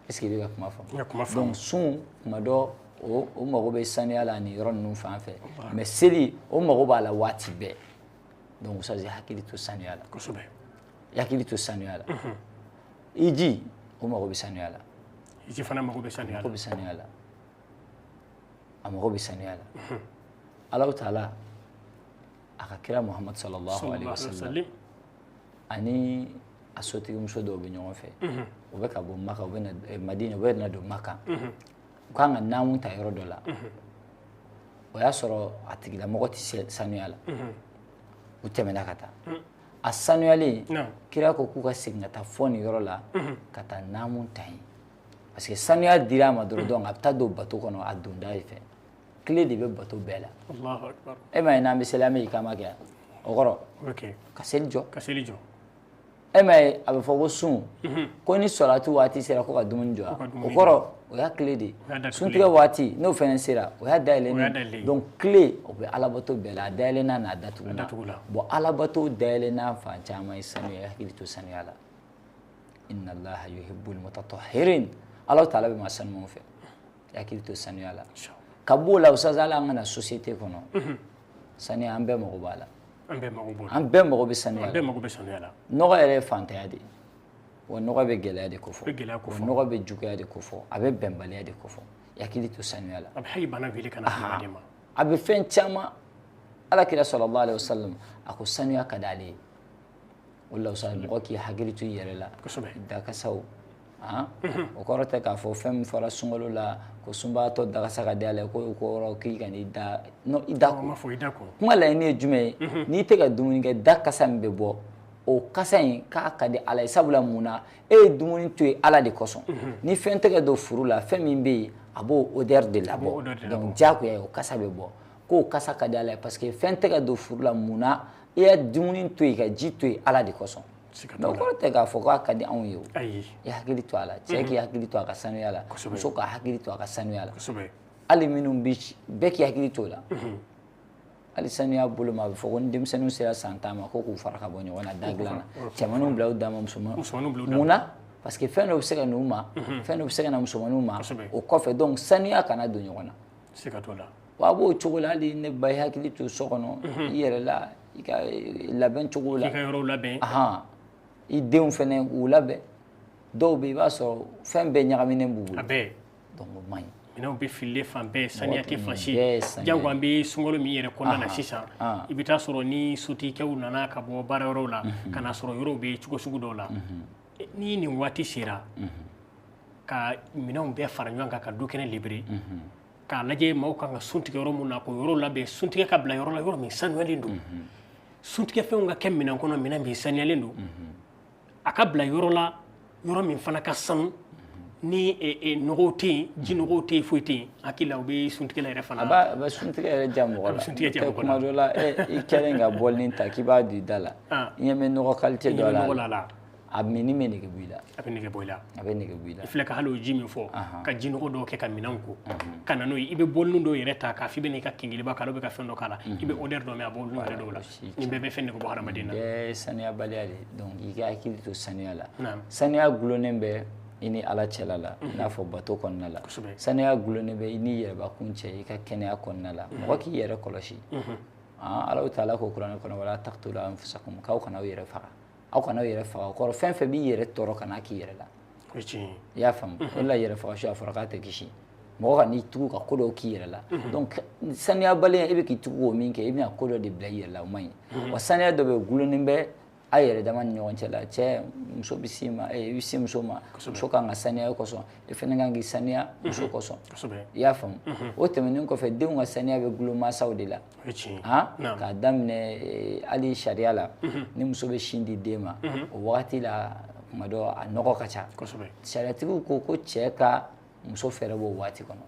Est ce que i bɛ ka kuma faamu? Donc sun, kuma dɔ, o mago bɛ sanuya la nin yɔrɔ ninnu fan fɛ. Mais seli, o mago b'a la waati bɛɛ. Donc ça, i hakili to sanuya la. I hakili to sanuya la. I ji, o mago bɛ sanuya la. I ji fana mago bɛ sanuya la. Mago bɛ sanuya la, a mago bɛ sanuya la. Alahu taala a ka kira Muhamadu sallallahu alaihi wasallam ani a sotigimuso dɔw bɛ ɲɔgɔn fɛ. U bɛ ka bɔ Maka, u bɛ na Madina, u bɛ na don Maka. U kan ka naamu ta yɔrɔ dɔ la. O y'a sɔrɔ a tigilamɔgɔ tɛ sanuya la. U tɛmɛna ka taa. A sanuyalen, kira ko k'u ka segin ka taa fɔ nin yɔrɔ la, ka taa naamu ta yen. Parce que sanuya dira a ma dɔrɔn, donc a bɛ taa don bato kɔnɔ, a donda fɛ. Clé de bɛ bato bɛɛ la. E m'a ye, n'an bɛ seli, an bɛ ikama kɛ, o kɔrɔ ka seli jɔ. Ka seli jɔ. E m'a ye, a bɛ fɔ ko sun, ko ni sɔlatu waati sera, ko ka dumuni jɔ. O kɔrɔ, o y'a tile de ye. Suntigɛ waati n'o fɛnɛ sera, o y'a dayɛlɛnnen. Donc tile, o bɛ alabato bɛɛ la, a dayɛlɛnna n'a datugula. Bon, alabato dayɛlɛnna fan caman ye sanuya. Hakili to sanuya la. Inna allaha yuhibbul mutatahhirin. Ala taala bɛ maa sanumanw fɛ. Hakili to sanuya la. Ka b'o la, ustaz, hali an ka na société kɔnɔ, sanuya, an bɛɛ mago b'a la. An bɛɛ mago b'o la. An bɛɛ mago bɛ sanuya la. An bɛɛ mago bɛ sanuya la. Nɔgɔ yɛrɛ ye fantanya de ye. Wa nɔgɔ bɛ gɛlɛya de kofɔ. Bɛ gɛlɛya kofɔ. Wa nɔgɔ bɛ juguya de kofɔ. A bɛ bɛnbaliya de kofɔ. I hakili to sanuya la. A bɛ hali bana wele ka na hadamaden ma. A bɛ fɛn caman. Ala kira sallallahu alaihi wasallam, a ko sanuya ka d'ale ye. O la sa, mɔgɔ k'i hakili to i yɛrɛ la. Dakasaw, o kɔrɔ tɛ k'a fɔ fɛn min fɔra sunkalo la ko sunbaatɔ dakasa ka di ale ko o kɔrɔ k'i ka n'i da. Non, i da ko. Kuma laɲini ye jumɛn ye? N'i tɛ ka dumuni kɛ, da kasa min bɛ bɔ, o kasa in k'a ka di Ala ye. Sabula mun na? E ye dumuni to yen Ala de kosɔn. Ni fɛn tɛ ka don furu la, fɛn min bɛ yen, a b'o odeur de labɔ. Donc diyagoya o kasa bɛ bɔ. K'o kasa ka di Ala ye parce que fɛn tɛ ka don furu la. Mun na? I ye dumuni to yen ka ji to yen Ala de kosɔn. Mais o kɔrɔ tɛ k'a fɔ k'a ka di anw ye o. I hakili to a la. Cɛ k'i hakili to a ka sanuya la, muso ka hakili to a ka sanuya la. Hali minnu bɛ, bɛɛ k'i hakili to o la. Hali sanuya bolo ma, a bɛ fɔ ko ni denmisɛnninw sera san 10 ma, ko k'u fara ka bɔ ɲɔgɔn na da dilan na. Cɛmaninw bila u dan ma, musomaninw. Mun na? Parce que fɛn dɔ bɛ se ka n'u ma, fɛn dɔ bɛ se ka na musomaninw ma o kɔfɛ. Donc sanuya kana don ɲɔgɔn na. Siga t'o la. Wa a b'o cogo la, hali ne ba, i hakili to so kɔnɔ, i yɛrɛ la, i ka labɛn cogo la. I ka yɔrɔw labɛn. I denw fɛnɛ k'u labɛn. Dɔw bɛ yen, i b'a sɔrɔ fɛn bɛɛ ɲagaminen b'u bolo. A bɛɛ. Donc o man ɲi. Minɛnw bɛ fililen fan bɛɛ, saniya tɛ fan si. Jango an bɛ sunkalo min yɛrɛ kɔnɔna na sisan, i bɛ taa sɔrɔ ni sotigikɛw nana ka bɔ baarayɔrɔw la, ka na sɔrɔ yɔrɔw bɛ cogo sugu dɔw la. Ni nin waati sera, ka minɛnw bɛɛ fara ɲɔgɔn kan ka du kɛnɛ libéré, k'a lajɛ maaw kan ka sun tigɛ yɔrɔ min na, k'o yɔrɔ labɛn, suntigɛ ka bila yɔrɔ la, yɔrɔ min sanuyalen don, suntigɛ fɛnw ka kɛ minɛn kɔnɔ, minɛn min sanuyalen don, a ka bila yɔrɔ la, yɔrɔ min fana ka sanu, ni nɔgɔw tɛ yen, ji nɔgɔw tɛ yen, foyi tɛ yen. Hakili la, o bɛ suntigɛ yɛrɛ fana. A bɛ suntigɛ yɛrɛ diya mɔgɔ la. A bɛ suntigɛ diya mɔgɔ la. Kuma dɔ la, i kɛlen ka bɔlini ta k'i b'a don i da la, i ɲɛ bɛ nɔgɔ qualité dɔ la, a minni bɛ nege bɔ i la. A bɛ nege bɔ i la. A bɛ nege bɔ i la. I filɛ ka hali o ji min fɔ, ka ji nɔgɔ dɔw kɛ ka minɛnw ko, ka na n'o ye, i bɛ bɔlini dɔw yɛrɛ ta k'a f'i bɛ n'i ka kingiliba k'a la, bɛ ka fɛn dɔ k'a la, i bɛ odeur dɔ mɛn a bɔlini yɛrɛ dɔw la. Nin bɛɛ bɛ fɛn nege bɔ hadamaden na. Bɛɛ ye sanuyabaliya de ye. Donc i ka hakili to sanuya la. Sanuya gulonnen bɛ i ni Ala cɛla la, i n'a fɔ bato kɔnɔna la. Sanuya gulonnen bɛ i n'i yɛrɛbakun cɛ, i ka kɛnɛya kɔnɔna la. Mɔgɔ k'i yɛrɛ kɔlɔsi. Ala taala ko kuranɛ kɔnɔ: wala taqtulu anfusakum, k'aw kana aw yɛrɛ faga. Aw kana aw yɛrɛ faga, o kɔrɔ fɛn fɛn b'i yɛrɛ tɔɔrɔ, kana k'i yɛrɛ la. I y'a faamu? O de la, yɛrɛ faga su, a fɔra k'a tɛ kisi. Mɔgɔ ka n'i tugu ka ko dɔw k'i yɛrɛ la. Donc sanuyabaliya, e bɛ k'i tugu o min kɛ, i bɛna ko dɔ de bila i yɛrɛ la, o man ɲi. Wa saniya dɔ bɛ gulonnen bɛ a yɛrɛ dama ni ɲɔgɔn cɛ la. Cɛ, muso bɛ s'i ma, i bɛ se muso ma, muso kan ka saniya e kosɔn, e fana kan k'i saniya muso kosɔn. I y'a faamu? O tɛmɛnen kɔfɛ, denw ka saniya bɛ gulon mansaw de la. K'a daminɛ hali sariya la, ni muso bɛ sin di den ma, o wagati la, kuma dɔ a nɔgɔ ka ca. Sariyatigiw ko ko cɛ ka muso fɛɛrɛ b'o waati kɔnɔ.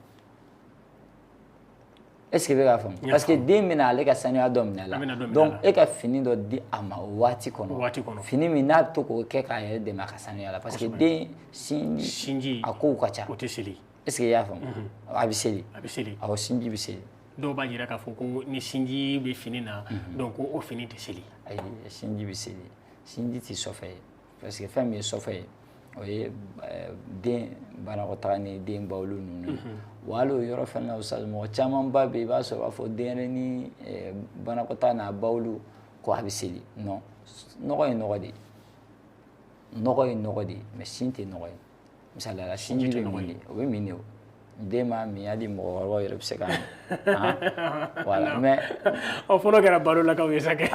Est-ce que i bɛ k'a faamu? Parce que den bɛna ale ka sanuya dɔ minɛ a la. Donc e ka fini dɔ di a ma o waati kɔnɔ, fini min n'a bɛ to k'o kɛ k'a yɛrɛ dɛmɛ a ka sanuya la, parce que den sinji a kow ka ca. O tɛ seli. Est-ce que i y'a faamu? A bɛ seli. A bɛ seli. Awɔ, sinji bɛ seli. Dɔw b'a jira k'a fɔ ko ni sinji bɛ fini na, donc ko o fini tɛ seli. Ayi, sinji bɛ seli. Sinji tɛ sɔfɛ ye, parce que fɛn min ye sɔfɛ ye, o ye den banakɔtaga ni den bawulu ninnu. Wa hali o yɔrɔ fɛnɛ na, ustaz, mɔgɔ camanba bɛ yen, i b'a sɔrɔ u b'a fɔ denyɛrɛnin banakɔtaga n'a bawulu ko a bɛ seli. Non, nɔgɔ ye nɔgɔ de ye. Nɔgɔ ye nɔgɔ de ye, mais sin tɛ nɔgɔ ye. Misaliya la, sinji bɛ min de, o bɛ min de. O den m'a min, hali mɔgɔkɔrɔbaw yɛrɛ bɛ se k'a min. Voilà, mais o fɔlɔ kɛra balolakaw ye sa kɛ.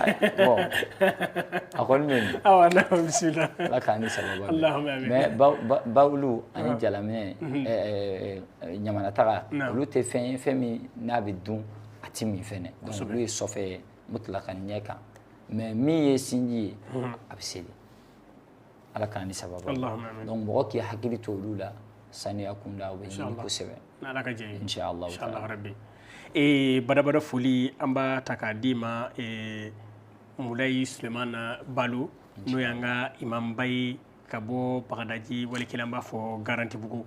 Bon, a kɔni bɛ min. Awa, naam, bisimila. Ala k'an ni sababa. Allahumma amin. Mais bawulu ani jalaminɛ, ɲamanataga, olu tɛ fɛn ye, fɛn min n'a bɛ dun, a tɛ min fɛnɛ. Donc olu ye sɔfɛ ye mutlaka ɲɛ kan. Mais min ye sinji ye, a bɛ seli. Ala k'an ni sababa. Donc mɔgɔ k'i hakili to olu la, saniya kunda, o bɛ ɲini kosɛbɛ. N'Ala ka jɛ ye. Inshallah. Inshallah rabbi. Badabada foli, an b'a ta k'a d'i ma, Mulayi Sulemana Balo. N'o y'an ka imamba ye ka bɔ Bagadaji, wali kelen an b'a fɔ Garantibugu,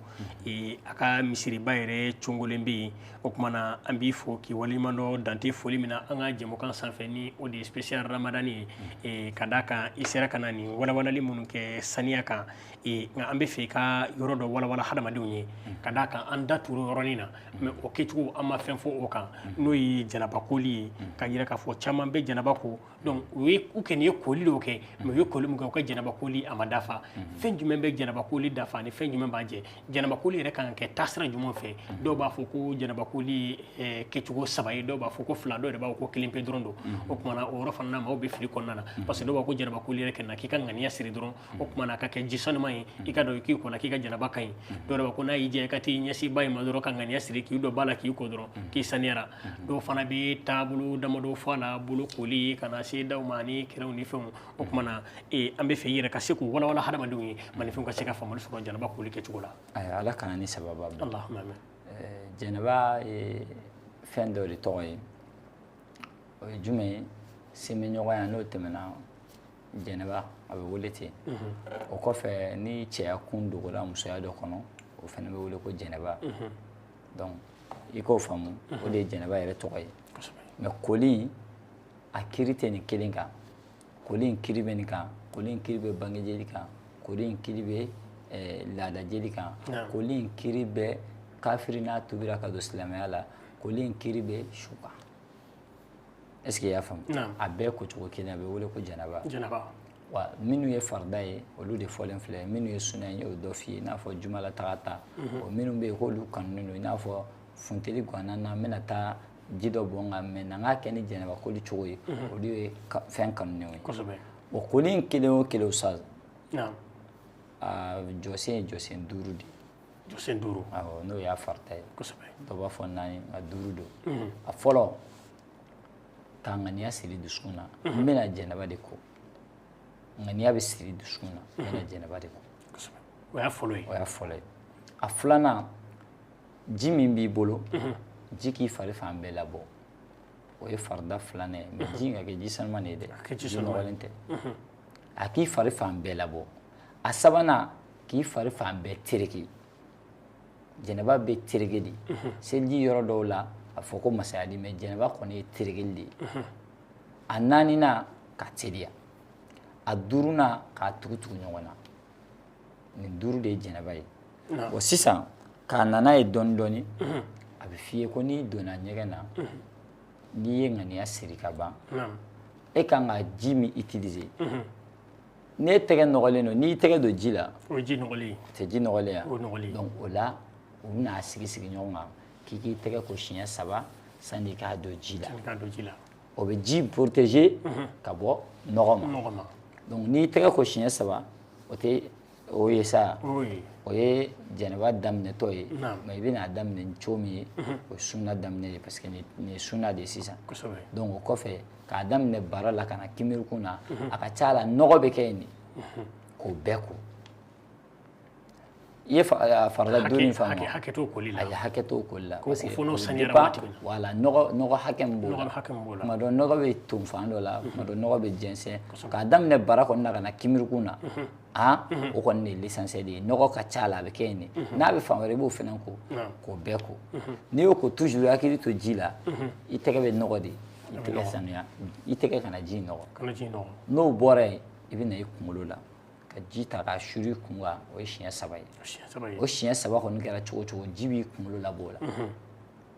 a ka misiriba yɛrɛ congolen bɛ yen. O tuma na an b'i fo k'i waleɲuman dɔn dante foli min na an ka jɛmukan sanfɛ, ni o de ye spécial Ramadani ye, ka d'a kan i sera ka na nin walawalali minnu kɛ saniya kan. Nka an bɛ fɛ i ka yɔrɔ dɔ walawala hadamadenw ye, ka d'a kan an da turu yɔrɔnin na, mais o kɛcogo an ma fɛn fɔ o kan, n'o ye janabakoli ye, ka yira k'a fɔ caman bɛ janaba ko. Donc u ye u kɔni ye koli dɔw kɛ, mais u ye koli min kɛ, u ka janabakoli a ma dafa. Fɛn jumɛn bɛ janabakoli dafa ani fɛn jumɛn b'a jɛ? Janabakoli yɛrɛ kan ka kɛ taasira jumɛn fɛ? Dɔw b'a fɔ ko janabakoli kɛcogo 3 ye, dɔw b'a fɔ ko 2, dɔw yɛrɛ b'a fɔ ko 1 pe dɔrɔn don. O tuma na o yɔrɔ fana na maaw bɛ fili kɔnɔna na, parce que dɔw b'a fɔ ko janabakoli yɛrɛ kɛ na k'i ka ŋaniya siri dɔrɔn, o tuma na a ka kɛ ji sanuman ye, i ka dɔn k'i ko la k'i ka janaba ka ɲi. Dɔw yɛrɛ b'a fɔ ko n'a y'i diya i ka t'i ɲɛsin ba in ma dɔrɔn ka ŋaniya siri k'i don ba la k'i ko dɔrɔn k'i saniyara. Dɔw fana bɛ taabolo damadɔ fɔ a la, bolo koli ka na se daw ma ani kɛrɛw ni fɛnw. O tuma na an bɛ fɛ i yɛrɛ ka se k'o walawala hadamadenw ye, maninfinw ka se ka faamuyali sɔrɔ janaba koli kɛcogo la. Ayiwa, Ala kana ni sababa bɛn. Allahumma amin. Janaba ye fɛn dɔ de tɔgɔ ye. O ye jumɛn ye? Sɛmɛɲɔgɔnya n'o tɛmɛna, janaba a bɛ wele ten. O kɔfɛ, ni cɛya kun dogola musoya dɔ kɔnɔ, o fana bɛ wele ko janaba. Donc i k'o faamu, o de ye janaba yɛrɛ tɔgɔ ye. Mais koli, a kiiri tɛ nin kelen kan. Koli in kiiri bɛ nin kan, koli in kiiri bɛ bangejeli kan, koli in kiiri bɛ laadajeli kan, koli in kiiri bɛ kafiri n'a tubira ka don silamɛya la, koli in kiiri bɛ su kan. Est ce que i y'a faamu? A bɛɛ kocogo kelen, a bɛ wele ko janaba. Wa minnu ye farida ye, olu de fɔlen filɛ. Minnu ye suna ye, n y'o dɔ f'i ye, i n'a fɔ juma la taga ta. O minnu bɛ yen k'olu kanunen don, i n'a fɔ funteni ganna na, n bɛna taa ji dɔ bɔn n kan, mais na n k'a kɛ ni janaba koli cogo ye, olu ye fɛn kanunenw ye. O koli in kelen o kelen, Ustaz, a jɔsen ye jɔsen 5 de ye. Jɔsen 5. Awɔ, n'o y'a farida ye. Dɔw b'a fɔ 4, nka 5 don. A fɔlɔ, k'a ŋaniya siri dusukun na, n bɛna janaba de ko. Ŋaniya bɛ siri dusukun na, n bɛna janaba de ko. O y'a fɔlɔ ye. O y'a fɔlɔ ye. A filanan, ji min b'i bolo, ji k'i fari fan bɛɛ labɔ. O ye farida filanan ye. Mais ji in ka kɛ ji sanuman de ye dɛ. Ji nɔgɔlen tɛ. A k'i fari fan bɛɛ labɔ. A sabanan, k'i fari fan bɛɛ tereke. Janaba bɛ tereke de. Seliji yɔrɔ dɔw la, a fɔ ko masayali, mais janaba kɔni ye terekeli de ye. A naaninan, ka teliya. A duurunan, k'a tugu-tugu ɲɔgɔn na. Nin 5 de ye janaba ye. Bon, sisan k'a nana ye dɔɔni dɔɔni, a bɛ f'i ye ko n'i donna ɲɛgɛn na, n'i ye ŋaniya siri ka ban, e kan ka ji min utiliser, n'e tɛgɛ nɔgɔlen don, n'i tɛgɛ don ji la, o ye ji nɔgɔlen ye. O tɛ ji nɔgɔlen ye. O ye nɔgɔlen ye. Donc o la, u bɛna sigi sigi ɲɔgɔn kan k'i k'i tɛgɛ ko siɲɛ 3 sanni k'a don ji la. Sanni k'a don ji la. O bɛ ji protéger ka bɔ nɔgɔ ma. Nɔgɔ ma. Donc n'i tɛgɛ ko siɲɛ 3, o tɛ o ye sa. O ye janaba daminɛtɔ ye. Mais i bɛna a daminɛ ni cogo min ye, o ye sunna daminɛ ye, parce que nin ye sunna de ye sisan. Donc o kɔfɛ, k'a daminɛ bara la ka na kimirikun na, a ka ca la nɔgɔ bɛ kɛ yen de, k'o bɛɛ ko. I ye farida 5 in faamu? Hakɛ t'o koli la. Ayi, hakɛ t'o koli la. Ko fo n'o saniyara waati min na. Voilà, nɔgɔ hakɛ min b'o la. Nɔgɔ hakɛ min b'o la. Tuma dɔ nɔgɔ bɛ ton fan dɔ la, tuma dɔ nɔgɔ bɛ jɛnsɛn. K'a daminɛ bara kɔni na ka na kimirikun na, o kɔni de ye l'essentiel ye. Nɔgɔ ka ca la, a bɛ kɛ yen de. N'a bɛ fan wɛrɛ, i b'o fana ko, k'o bɛɛ ko. N'i y'o ko, toujours hakili to ji la, i tɛgɛ bɛ nɔgɔ de, i tɛgɛ sanuya, i tɛgɛ kana ji nɔgɔ. Kana ji nɔgɔ. N'o bɔra yen, i bɛ na i kunkolo la, ka ji ta k'a suri i kun kan, o ye siɲɛ 3 ye. O siɲɛ 3 kɔni kɛra cogo o cogo, ji b'i kunkolo labɔ o la.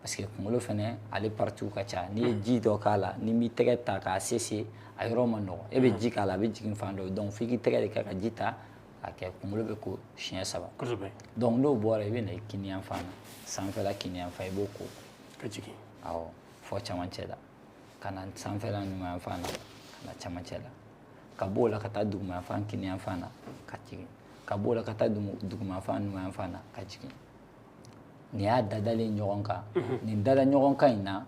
Parce que kunkolo fɛnɛ, ale partiw ka ca. N'i ye ji dɔ k'a la, n'i m'i tɛgɛ ta k'a sese, a yɔrɔ ma nɔgɔn. E bɛ ji k'a la, a bɛ jigin fan dɔ. Donc f'i k'i tɛgɛ de kɛ ka ji ta k'a kɛ kunkolo bɛ ko siɲɛ 3. Donc n'o bɔra, i bɛ na i kiniyan fan na, sanfɛla kiniyan fan, i b'o ko. Ka jigin. Awɔ, fɔ camancɛ la. Ka na sanfɛla numan fan na, ka na camancɛ la. Ka b'o la ka taa duguma fan kiniyan fan na, ka jigin. Ka b'o la ka taa duguma fan numan fan na, ka jigin. Nin y'a dadalen ɲɔgɔn kan. Nin dada ɲɔgɔn kan in na,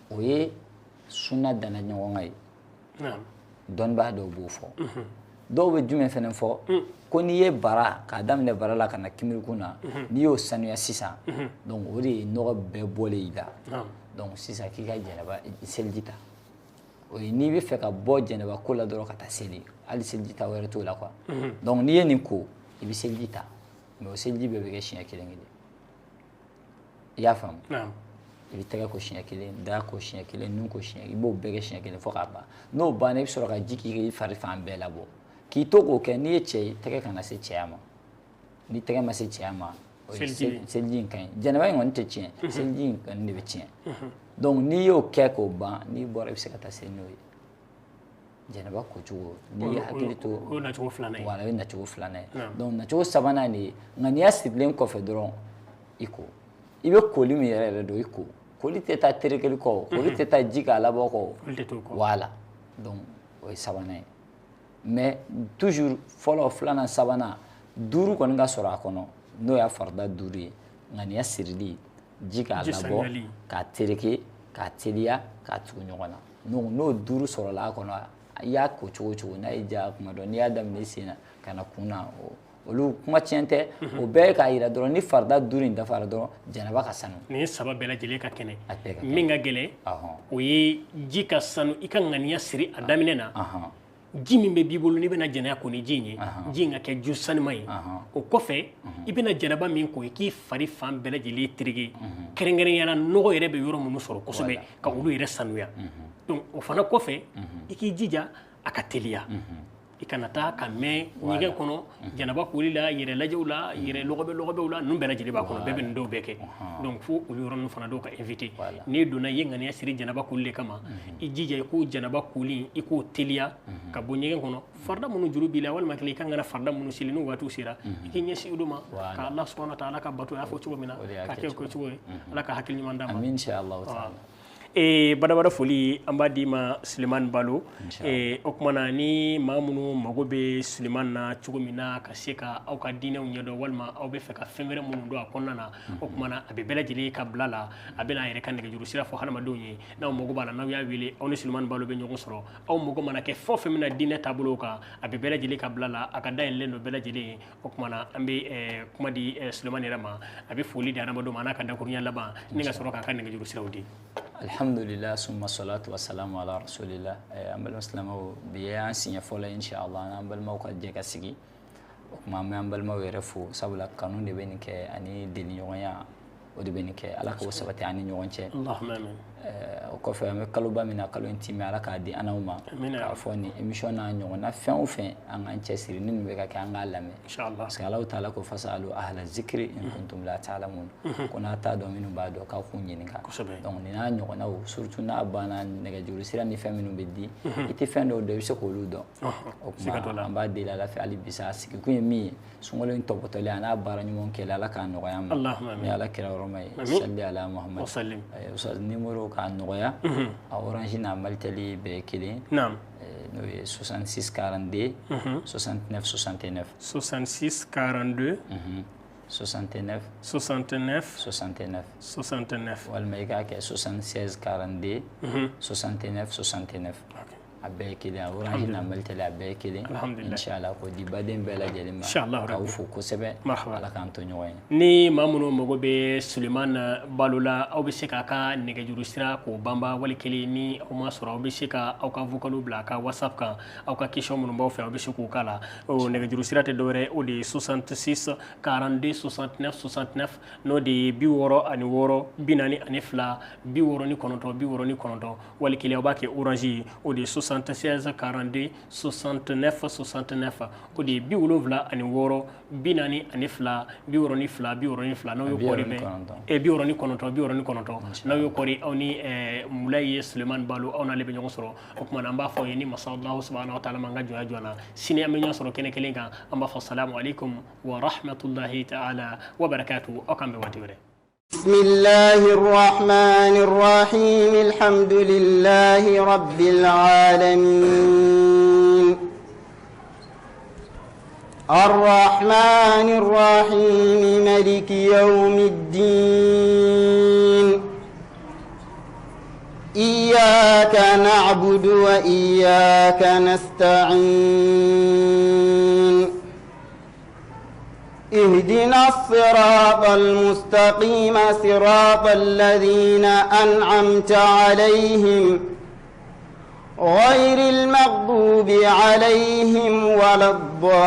o ye sunna dada ɲɔgɔn kan ye. Dɔnnibaa dɔw b'o fɔ. Dɔw bɛ jumɛn fɛnɛ fɔ? Ko n'i ye bara, k'a daminɛ bara la ka na kimirikun na, n'i y'o sanuya sisan, donc o de ye nɔgɔ bɛɛ bɔlen i la. Donc sisan k'i ka janaba seliji ta. O ye n'i bɛ fɛ ka bɔ jɛnɛba ko la dɔrɔn ka taa seli, hali seliji ta wɛrɛ t'o la quoi. Donc n'i ye nin ko, i bɛ seliji ta, mais o seliji bɛɛ bɛ kɛ siɲɛ kelen kelen. I y'a faamu? I bɛ tɛgɛ ko siɲɛ kelen, da ko siɲɛ kelen, nun ko siɲɛ, i b'o bɛɛ kɛ siɲɛ kelen fo k'a ban. N'o banna, i bɛ sɔrɔ ka ji k'i fari fan bɛɛ labɔ. K'i to k'o kɛ, n'i ye cɛ ye, tɛgɛ kana se cɛya ma. Ni tɛgɛ ma se cɛya ma, seliji in ka ɲi. Jɛnɛba in kɔni tɛ tiɲɛ, seliji in kɔni de bɛ tiɲɛ. Donc n'i y'o kɛ k'o ban, n'i bɔra i bɛ se ka taa seli n'o ye. Jɛnɛba kocogo, n'i ye hakili to, o ye nacogo filanan ye. Voilà, o ye nacogo filanan ye. Donc nacogo sabanan de ye, ŋaniya sirilen kɔfɛ dɔrɔn i ko. I bɛ koli min yɛrɛ yɛrɛ dɔn, i ko. Koli tɛ taa terekeli kɔ, koli tɛ taa ji k'a labɔ kɔ. Voilà, donc o ye sabanan ye. Mais toujours fɔlɔ, filanan, sabanan, duuru kɔni ka sɔrɔ a kɔnɔ, n'o y'a farida duuru ye. Ŋaniya sirili, ji k'a labɔ, k'a tereke, k'a teliya, k'a tugu ɲɔgɔn na. Donc n'o duuru sɔrɔla a kɔnɔ, i y'a ko cogo o cogo, n'a y'i diya kuma dɔ, n'i y'a daminɛ i sen na ka na kun na, olu kuma tiɲɛ tɛ. O bɛɛ ye k'a jira dɔrɔn ni farida duuru in dafara dɔrɔn, jɛnɛba ka sanu. Nin ye saba bɛɛ lajɛlen ka kɛnɛ. Min ka gɛlɛn, o ye ji ka sanu, i ka ŋaniya siri a daminɛ na. Ji min bɛ b'i bolo n'i bɛna jɛnɛya ko ni ji in ye, ji in ka kɛ ji sanuma ye. O kɔfɛ, i bɛna jɛnɛba min ko, i k'i fari fan bɛɛ lajɛlen tereke, kɛrɛnkɛrɛnnenya la nɔgɔ yɛrɛ bɛ yɔrɔ minnu sɔrɔ kosɛbɛ, ka olu yɛrɛ sanuya. Donc o fana kɔfɛ, i k'i jija a ka teliya. I kana taa ka mɛn ɲɛgɛn kɔnɔ, jɛnɛba koli la, yɛrɛ lajɛw la, yɛrɛ lɔgɔbɛ la, ninnu bɛɛ lajɛlen b'a kɔnɔ, bɛɛ bɛ nin dɔw bɛɛ kɛ. Donc fo olu yɔrɔ ninnu fana dɔw ka éviter. N'i donna, i ye ŋaniya siri jɛnɛba koli de kama, i jija i k'o jɛnɛba koli, i k'o teliya ka bɔ ɲɛgɛn kɔnɔ. Farida minnu juru b'i la, walima kelen i kan ka farida minnu seli n'o waatiw sera, i k'i ɲɛsin olu ma, ka Ala subahana wa taala ka bato, a y'a fɔ cogo min na, k'a kɛ o kɛcogo ye. Ala ka hakili ɲuman d'an ma. Badabada foli an b'a d'i ma Sulemani Balo. O tuma na, ni maa minnu mago bɛ Sulemani na cogo min na ka se ka aw ka diinɛw ɲɛdɔn, walima aw bɛ fɛ ka fɛn wɛrɛ minnu dɔn a kɔnɔna na, o tuma na a bɛ bɛɛ lajɛlen ka bila la, a bɛna a yɛrɛ ka nɛgɛjuru sira fɔ hadamadenw ye. N'aw mago b'a la, n'aw y'a wele, aw ni Sulemani Balo bɛ ɲɔgɔn sɔrɔ. Aw mago mana kɛ fɛn o fɛn min na diinɛ taabolo kan, a bɛ bɛɛ lajɛlen ka bila la, a ka dayɛlɛlen don bɛɛ lajɛlen ye. O tuma na an bɛ kuma di Sulemani yɛrɛ ma, a bɛ foli di hadamadenw ma, a n'a ka dakuruɲɛ laban, ni ka sɔrɔ k'a ka nɛgɛjuru siraw di. Alhamdulillah, summa salatu wa salamu ala rasulillah. An balima silamɛw, bi y'an siɲɛ fɔlɔ ye inshallah an balimaw ka jɛ ka sigi. O tuma an bɛ an balimaw yɛrɛ fo, sabula kanu de bɛ nin kɛ ani deliɲɔgɔnya, o de bɛ nin kɛ. Ala k'o sabati an ni ɲɔgɔn cɛ. O kɔfɛ, an bɛ kaloba min na, kalo in timɛ, Ala k'a di an n'aw ma. K'a fɔ nin émission n'a ɲɔgɔnna fɛn o fɛn, an k'an cɛsiri, ni nin bɛ ka kɛ, an k'a lamɛn. Parce que Alahu taala ko fasalu ahla zikri in kuntum la ta'lamun, ko n'a t'a dɔn, minnu b'a dɔn, k'aw k'u ɲininka. Donc nin n'a ɲɔgɔnnaw, surtout n'a banna nɛgɛjuru sira ni fɛn minnu bɛ di, i tɛ fɛn dɔw dɔn, i bɛ se k'olu dɔn. O tuma an b'a deli Ala fɛ hali bisa, a sigikun ye min ye, sunkalo in tɔbɔtɔlen a n'a baara ɲuman kɛlen, Ala k'a nɔgɔya an ma. Ni Ala kira yɔrɔ ye, salli ala Muhammad. Numéro k'a nɔgɔya, a Orange n'a Malitel bɛɛ ye kelen. N'o ye 66 42 69 69. 66 42 69 69 69. 69. Walima i k'a kɛ 76 42 69 69. A bɛɛ ye kelen, a Orange n'a Malitel a bɛɛ ye kelen. Inshallah k'o di baden bɛɛ lajɛlen ma, k'aw fo kosɛbɛ. Ala k'an to ɲɔgɔn ye. Ni maa minnu mago bɛ Sulemani Balo la, aw bɛ se k'a ka nɛgɛjuru sira k'o banba, wali kelen ni aw ma sɔrɔ, aw bɛ se ka aw ka vocal bila a ka WhatsApp kan, aw ka question minnu b'aw fɛ, aw bɛ se k'o k'a la. O nɛgɛjuru sira tɛ dɔwɛrɛ, o de ye 66 42 69 69, n'o de ye 66 42 69 69, wali kelen aw b'a kɛ Orange ye, o de ye 76 42 69 69, o de ye 76 42 62 62, n'aw y'o kɔri bɛn 69 69, n'aw y'o kɔri, aw ni Mulayi Sulemani Balo, aw n'ale bɛ ɲɔgɔn sɔrɔ. O tuma na an b'a fɔ aw ye ni masa Alahu subahana wa taala ma an ka jɔnya jɔ na, sini an bɛ ɲɔgɔn sɔrɔ kɛnɛ kelen kan. An b'a fɔ salamu aleykum wa rahmatulahi ta'ala wa barakatuhu. Aw k'an bɛn waati wɛrɛ. بسم الله الرحمن الرحيم. الحمد لله رب العالمين. الرحمن الرحيم. ملك يوم الدين. إياك نعبد وإياك نستعين. اهدنا الصراط المستقيم صراط الذين أنعمت عليهم غير المغضوب عليهم ولا الضالين.